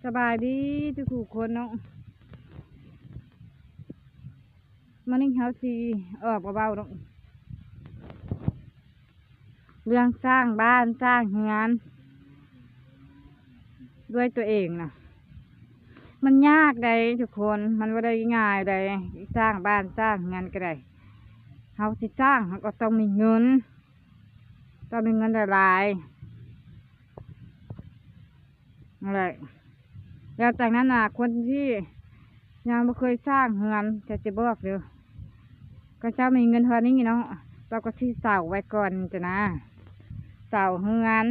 ສະບາຍດີທຸກໆຄົນເນາະ, ມື້ນີ້ເຮົາຊິອອກມາເວົ້າເນາະ ເລື່ອງສ້າງບ້ານສ້າງເຮືອນດ້ວຍຕົວເອງນະ ມັນຍາກໃດ໋ທຸກຄົນ, ມັນບໍ່ໄດ້ງ່າຍໃດ໋ ສ້າງບ້ານສ້າງເຮືອນກໍໄດ້. ເຮົາຊິສ້າງ ເຮົາກໍຕ້ອງມີເງິນ ຕ້ອງມີເງິນຫຼາຍໆ ນັ້ນແຫຼະ. ແລ້ວຈາກນັ້ນນະ ຄົນທີ່ຍັງບໍ່ເຄີຍສ້າງເຮືອນ ຈະ ຈະບອກເດີ, ເຂົາເຈົ້າມີເງິນເທົ່ານີ້ເນາະ ເຂົາກໍຊື້ເສົາໄວ້ກ່ອນຫັ້ນນະ, ເສົາເຮືອນ.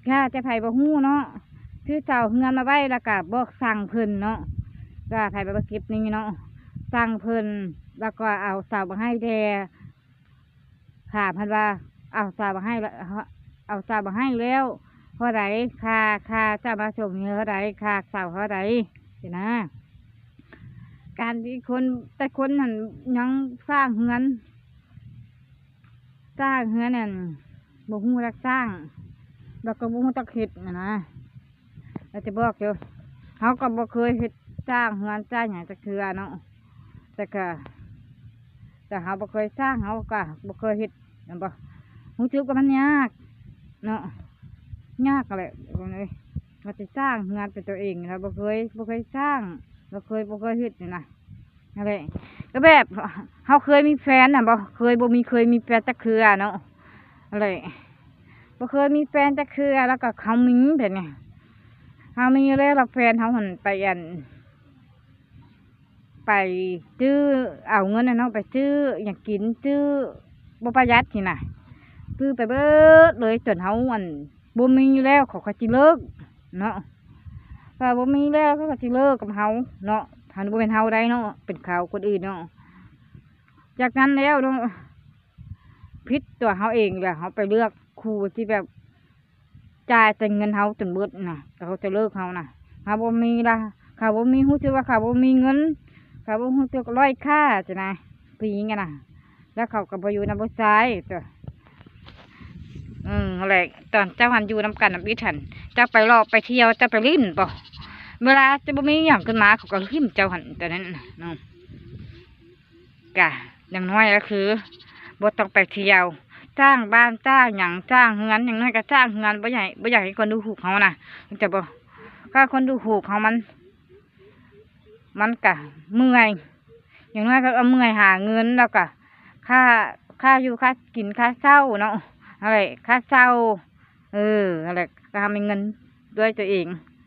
ຖ້າແຕ່ໃຜບໍ່ຮູ້ເນາະ ຊື້ເສົາເຮືອນມາໄວ້ ແລ້ວກໍບອກສັ່ງເພິ່ນເນາະ, ຖ້າໃຜບໍ່ເກັບນີ້ເນາະ ສັ່ງເພິ່ນ ແລ້ວກໍເອົາເສົາມາໃຫ້ແດ່. ຖາມເພິ່ນວ່າ ເອົາເສົາມາໃຫ້ແລ້ວ ເອົາເສົາມາໃຫ້ແລ້ວເທົ່າໃດ ຄ່າ ຄ່າເຈົ້າມາສົ່ງນີ້ເທົ່າໃດ ຄ່າເສົາເທົ່າໃດຊີ້ນະ. ການທີ່ຄົນ ແຕ່ຄົນຫັ້ນຍັງສ້າງເຮືອນ ສ້າງເຮືອນນັ້ນ ບໍ່ຮູ້ຈັກສ້າງ ແລ້ວກໍບໍ່ຮູ້ຈັກເຮັດຫັ້ນນະ. ແລ້ວຈະບອກຢູ່ ເຮົາກໍບໍ່ເຄີຍເຮັດສ້າງເຮືອນສ້າງຫຍັງຈັກເທື່ອເນາະ, ແຕ່ກະ ແຕ່ເຮົາບໍ່ເຄີຍສ້າງ ເຮົາກະບໍ່ເຄີຍເຮັດ ແມ່ນບໍ່? ຮູ້ສຶກວ່າມັນຍາກເນາະ, ຍາກຫັ້ນແຫຼະ ເອີຍ ວ່າຊິສ້າງເຮືອນເປັນຕົວເອງ ແລ້ວບໍ່ເຄີຍ ບໍ່ເຄີຍສ້າງ ບໍ່ເຄີຍ ບໍ່ເຄີຍເຮັດນີ້ນະ. ນັ້ນແຫຼະ ກໍແບບເຮົາເຄີຍມີແຟນນະບໍ່? ເຄີຍບໍ່ມີ ເຄີຍມີແຟນຈັກເທື່ອເນາະ. ນັ້ນແຫຼະ ບໍ່ເຄີຍມີແຟນຈັກເທື່ອ ແລ້ວກໍເຮົາມີແບບນີ້ ເຮົາມີຢູ່ແລ້ວ ແລ້ວແຟນເຮົາຫັ້ນໄປ ອັນ ໄປຊື້ ເອົາເງິນຫັ້ນເນາະ ໄປຊື້ຫຍັງກິນ ຊື້ບໍ່ປະຢັດນີ້ນະ ຊື້ໄປເບິດເລີຍ ຈົນເຮົາ ອັນ ບໍ່ມີແລ້ວ ເຂົາກໍຊິເລີກເນາະ. ຖ້າບໍ່ມີແລ້ວ ເຂົາກໍຊິເລີກກັບເຮົາເນາະ, ຫັ້ນບໍ່ແມ່ນເຮົາໃດເນາະ ເປັນເຂົາຄົນອື່ນເນາະ. ຈາກນັ້ນແລ້ວເນາະ ຜິດຕົວເຮົາເອງແຫຼະ ເຮົາໄປເລືອກຄູ່ທີ່ແບບ ຈ່າຍແຕ່ເງິນເຮົາຈົນເບິດນະ ແລ້ວເຂົາຈະເລີກເຮົານະ. ເຮົາບໍ່ມີລະ ເຂົາບໍ່ມີ ຮູ້ສຶກວ່າເຂົາບໍ່ມີເງິນ ເຂົາບໍ່ຮູ້ສຶກດ້ອຍຄ່າຊີ້ນະ ຜູ້ຍິງຫັ້ນນະ, ແລ້ວເຂົາກໍບໍ່ຢູ່ນຳຜູ້ຊາຍຕົວະ. ເອີ ຫັ້ນແຫຼະ ຕອນເຈົ້າຫັ້ນຢູ່ນຳກັນນຳອິດຫັ້ນ ເຈົ້າໄປເລາະໄປທ່ຽວ ເຈົ້າໄປຫຼິ້ນບໍ່? ເວລາຈະບໍ່ມີຫຍັງຂຶ້ນມາ ເຂົາກໍຖິ້ມເຈົ້າຫັ້ນ ຕອນນັ້ນນະເນາະ. ກະຢ່າງໜ້ອຍກໍຄືບໍ່ຕ້ອງໄປທ່ຽວ ສ້າງບ້ານສ້າງຫຍັງ ສ້າງເຮືອນ ຢ່າງໜ້ອຍກໍສ້າງເຮືອນ ບໍ່ຢາກ ບໍ່ຢາກໃຫ້ຄົນດູຖູກເຮົານະ ເຂົ້າໃຈບໍ່? ຖ້າຄົນດູຖູກເຮົາ ມັນ ມັນກະເມື່ອຍ, ຢ່າງໜ້ອຍກໍເອົາເມື່ອຍຫາເງິນ ແລ້ວກະຄ່າ ຄ່າຢູ່ ຄ່າກິນ ຄ່າເຊົ່າເນາະ ຫັ້ນແຫຼະ ຄ່າເຊົ່າ ເອີ ຫັ້ນແຫຼະ ກໍໃຫ້ມີເງິນດ້ວຍຕົວເອງ.